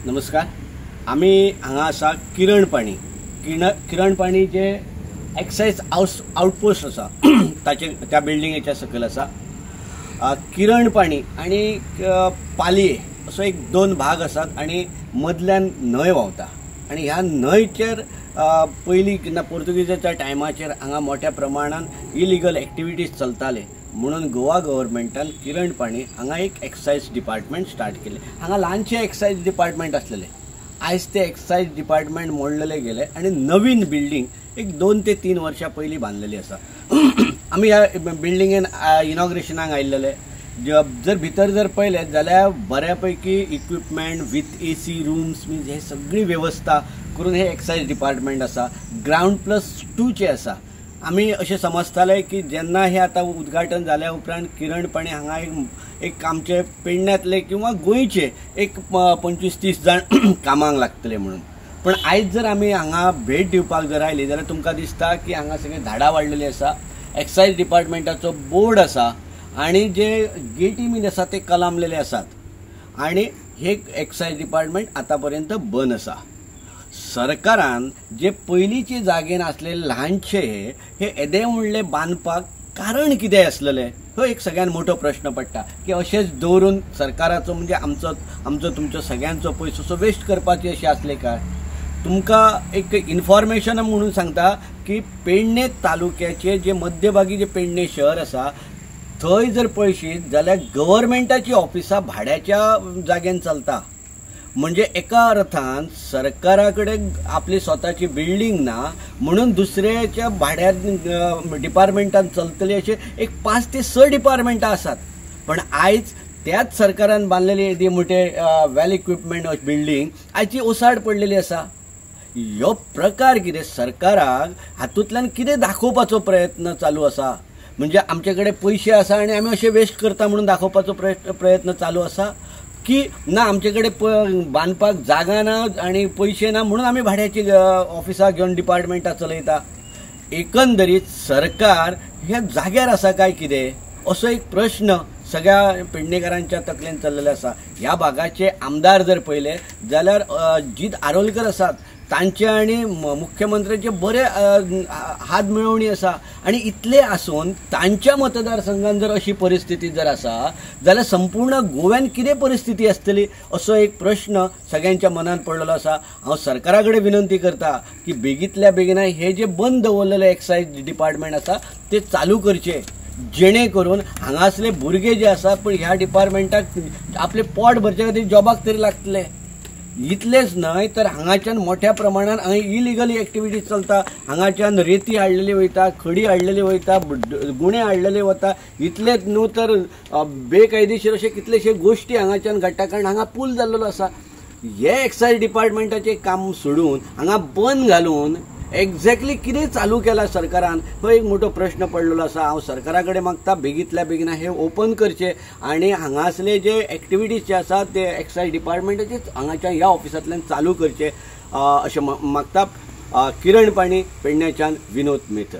नमस्कार. आमी हांगा आसा किरण पाणी, किरण पाणी जे एक्सायज आउटपोस्ट आसा ताचे त्या बिल्डिंगेच्या सकयल आसा. किरण पाणी आनी पालये असो एक दोन भाग आसात आनी मदल्यान न्हंय व्हांवता आनी ह्या न्हंयचेर पयलीं केन्ना पोर्तुगीजाच्या टायमाचेर हांगा मोठ्या प्रमाणान इलिगल एक्टिविटीज चलताले म्हणून गोवा गव्हर्मेंटान किरण पाणी हांगा एक एक्सायज डिपार्टमेंट स्टार्ट केलें. हांगा ल्हानशें एक्सायज डिपार्टमेंट आसलेलें, आयज ते एक्सायज डिपार्टमेंट मोडलेले गेले आनी नवीन बिल्डींग एक 2 ते 3 वर्सां पयलीं बांदलेली आसा. आमी ह्या बिल्डिंगेन इनॉग्रेशनाक आयिल्ले. जर भितर जर पळयलें जाल्यार बऱ्यापैकी equipment with AC rooms means हे सगळी वेवस्था करून हे एक्सायज डिपार्टमेंट आसा. ग्रावंड +2 आसा. आमी अशें समजताले की जेन्ना हे आतां उद्घाटन जाल्या उपरांत किरण पाणी हांगा एक आमचे पेडण्यांतले किंवा गोंयचे एक 25-30 जाण कामाक लागतले म्हणून, पण आयज जर आमी हांगा भेट दिवपाक जर आयली जाल्यार तुमकां दिसता की हांगा सगळीं झाडां वाडलेलीं आसा, एक्सायज डिपार्टमेंटाचो बोर्ड आसा आनी जे गेटी बीन आसा ते कलामलेले आसात आनी हे एक्सायज डिपार्टमेंट आतां पर्यंत बंद आसा. सरकारान जे पयलींचे जागेन आसलेले ल्हानशे हे येदे व्हडले बांदपाक कारण कितें आसलेलें हो एक सगळ्यान मोठो प्रश्न पडटा की अशेंच दवरून सरकाराचो म्हणजे आमचो आमचो तुमचो सगळ्यांचो पयसो असो वेस्ट करपाचे अशें आसलें काय? तुमकां एक इन्फॉर्मेशन म्हणून सांगता की पेडणे तालुक्याचे जे मध्यभागी जे पेडणे शहर आसा थंय जर पळयशीत जाल्यार गव्हर्मेंटाची ऑफिसां भाड्याच्या जाग्यान चलता. म्हणजे एका अर्थान सरकारा कडेन आपली स्वताची बिल्डींग ना म्हणून दुसऱ्याच्या भाड्यान डिपार्टमेंटान चलतली अशे एक 5 ते 6 डिपार्टमेंटां आसात. पण आयज त्याच सरकारान बांदलेली येदी मोठे वेल इक्विपमेंट बिल्डींग आयज ती ओसाड पडलेली आसा. ह्यो प्रकार कितें सरकाराक हातूंतल्यान कितें दाखोवपाचो प्रयत्न चालू आसा, म्हणजे आमचे कडेन पयशे आसा आनी आमी अशे वेस्ट करता म्हणून दाखोवपाचो प्रयत्न चालू आसा की ना आमचे कडेन बांदपाक जागा ना आनी पयशे ना म्हणून आमी भाड्याची ऑफिसां घेवन डिपार्टमेंटां चलयता. एकंदरीत सरकार ह्या जाग्यार आसा काय कितें असो एक प्रश्न सगळ्या पेडणेकारांच्या तकलेन चल्लेलो आसा. ह्या भागाचे आमदार जर पळयले जाल्यार जीत आरोलकर आसात, तांचे आनी मुख्यमंत्र्याचे बरे हात मेळोवणी आसा आनी इतले आसून तांच्या मतदारसंघान जर अशी परिस्थिती जर आसा जाल्यार संपूर्ण गोव्यान कितें परिस्थिती आसतली असो एक प्रश्न सगळ्यांच्या मनान पडलेलो आसा. हांव सरकारा कडेन विनंती करता की बेगींतल्या बेगीन हे जे बंद दवरलेले एक्सायज डिपार्टमेंट आसा ते चालू करचे, जेणे करून हांगासले भुरगे जे आसा पण ह्या डिपार्टमेंटाक आपले पोट भरचे खातीर जॉबाक तरी लागतले. इतलेच न्हय तर हांगाच्यान मोठ्या प्रमाणान हांगा इलिगली एक्टिविटीज चलता. हांगाच्यान रेती हाडलेली वयता, खडी हाडलेली वयता, गुणे हाडलेले वता. इतलेच न्हू तर बेकायदेशीर अशे कितलेशे गोश्टी हांगाच्यान घडटा, कारण हांगा पूल जाल्लो आसा. हे एक्सायज डिपार्टमेंटाचें काम सोडून हांगा बंद घालून एक्झॅक्टली कितें चालू केलां सरकारान हो एक मोठो प्रश्न पडलेलो आसा. हांव सरकारा कडेन मागता बेगींतल्या बेगीन हे ओपन करचें आनी हांगासले जे एक्टिविटीज जे आसा ते एक्सायज डिपार्टमेंटाचे हांगाच्या ह्या ऑफिसांतल्यान चालू करचे अशें मागता. किरण पाणी, पेडण्याच्यान विनोद मेथर.